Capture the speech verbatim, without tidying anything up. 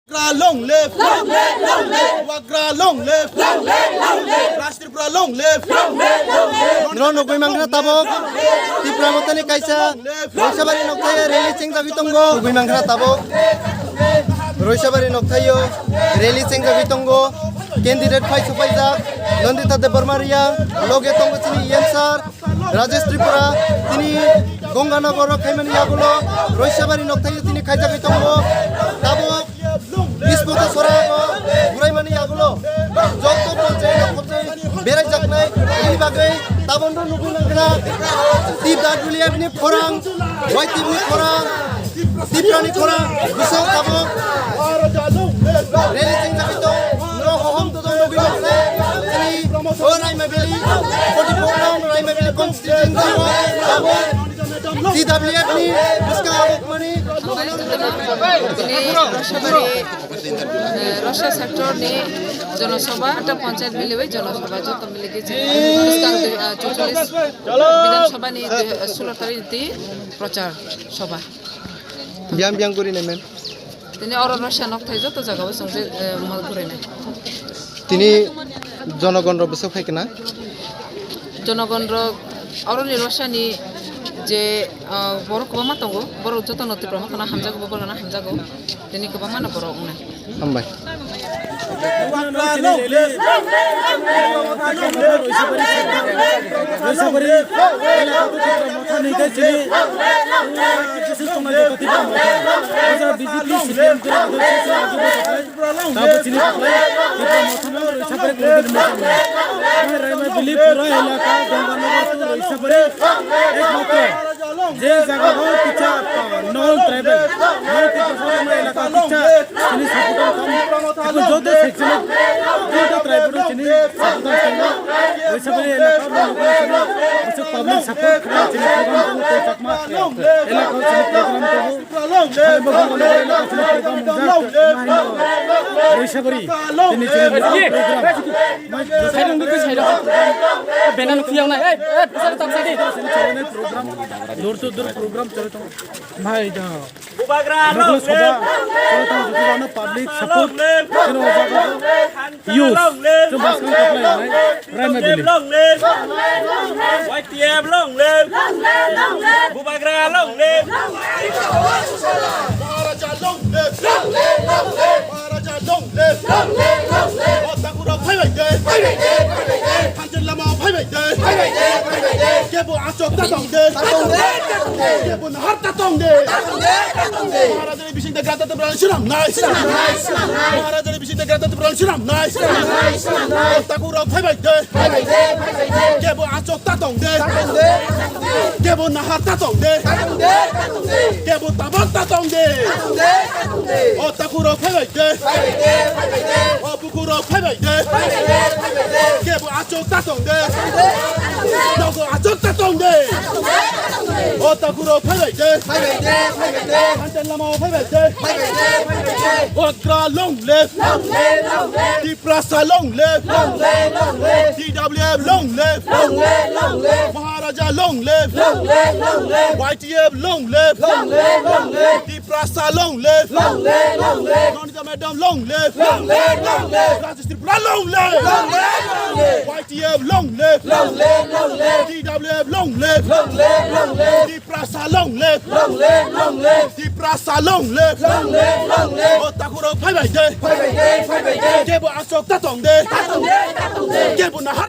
Wagra long live! Long live, long live! Wagra long live! Long live, long live! Raj Tripura long live! Long live, long live! Noro nugwi mankha tabuk Tipra Mothani kaisa Roisabari nokthaio rally chengjagwi tongo. Nugwi mankha tabuk Roisabari nokthaio rally chengjagwi tongo. Candidate phai supaijak Nandita Debbarma Reang, loge tongo chini E M sir. Rajesh Tripura, tini Ganganagar o khaimani yagulo Roisabari nokthaio tini khaijagwi tongo. Tabuk Bispota Sorayago guraimani yagulo joto ponchayat khobjai beraijaknai, bini bagwi tabukno nugwi mankha T W F ni khorang, Y T F ni khorang, Tiprani khorang bwswk tabuk rally chengjagwi tong, no hohom todong nugwi mankha. Tini o Raima Valley, forty-four nong Raima Valley constituency o tabuk T W F ni bwskang abukmani. Tini Roisabari, eh, Roisa sector ni jonosabha, ta panchayat miliwi jonosabha, joto miligwi bwskang, eh, chucholish Bidhan Sabha ni, eh, sulo tarik di prochar sabha. Biyang biyang guri nai men. Tini oro Roisa nokthai joto jaga o chwng je, eh, mal gurinai. Tini jonogon rok bwswk phai kana? Jonogon rok oro ni Roisa ni je, ah, borok kwbangma tongo, borok joto no Tipra Mothano hamjago, bo borok no hamjago. Tini kwbangma no borok wngnai. Hambai. Roisabari elaka to Tipra Motha ni kai chini, ah, Jisu Chongnai Jota Tipra Motha. Aja B J P C P M kura ado sesa ado bo taklai. Tabo chini taklai. Tipra Motha no Roisabari kuru din motha. Raima Valley pura elaka Ganganagar to Roisabari ekmatro. Je jaga o kisa, ah, non tribal, non tribal elaka kisa chini supporter tong. Ekon joto section o joto tribal o chini supporter tongo. Roisabari elaka o chini public support khlai chini program tongo tei chakma elaka o chini program tongo. Roisabari tini chini program. Sairung dukhe sairung. Bena nukhi yang nai. Eh, eh, besar tak sadi. Program, door to door program chole tongo. Bhai da. Bubagra long live. Public support. Youth. Long live. Raima Valley. Long live. Y T F long live. Bubagra long live. Maharaja long live. Long live, long live. Maharaja long live. Long live, long live. O Thakur rok phaibai de. Phaibai de, phaibai de. Thansen lama phaibai de. Phaibai de, phaibai de. Kebo achok ta tong de. Ta tong de, ta tong de. Kebo nahar ta tong de. Ta tong de, ta tong de. Maharaja ni bising de gata te bra siram nai. Siram nai, siram nai. Maharaja ni bising de gata te bra siram nai. Siram nai, siram nai. O Thakur rok phaibai de. Phaibai de, phaibai de. Kebo achok ta tong de. Ta tong de, ta tong de. Kebo nahar ta tong de. Ta tong de, ta tong de. Kebo tabak ta tong de. Ta tong de, ta tong de. O Thakur rok phaibai de. Phaibai de, phaibai de. O Bukur rok phaibai de. Phaibai de, phaibai de. Kebo achok ta tong de. Ta tong de, ta tong de. Nogo achok ta tong de. Ta tong de, ta tong de. O Thakur rok phaibai de. Phaibai de, phaibai de. Thansen lama phaibai de. Phaibai de, phaibai de. Wagra long live. Long live, long live. Tiprasa long live. Long live, long live. T W F long live. Long live, long live. Maharaja long live. Long live, long live. Y T F long live. Long live, long live. Tiprasa long live. Long live, long live. Nandita madam long live. Long live, long live. Rajesh Tripura long live. Long live, long live. Y T F long live. Long live, long live. T W F long live. Long live, long live. Tiprasa long live. Long live, long live. Tiprasa long live. Long live, long live. O Thakur rok phaibai de. Phaibai de, phaibai de. Kebo achok ta tong de. Ta tong de,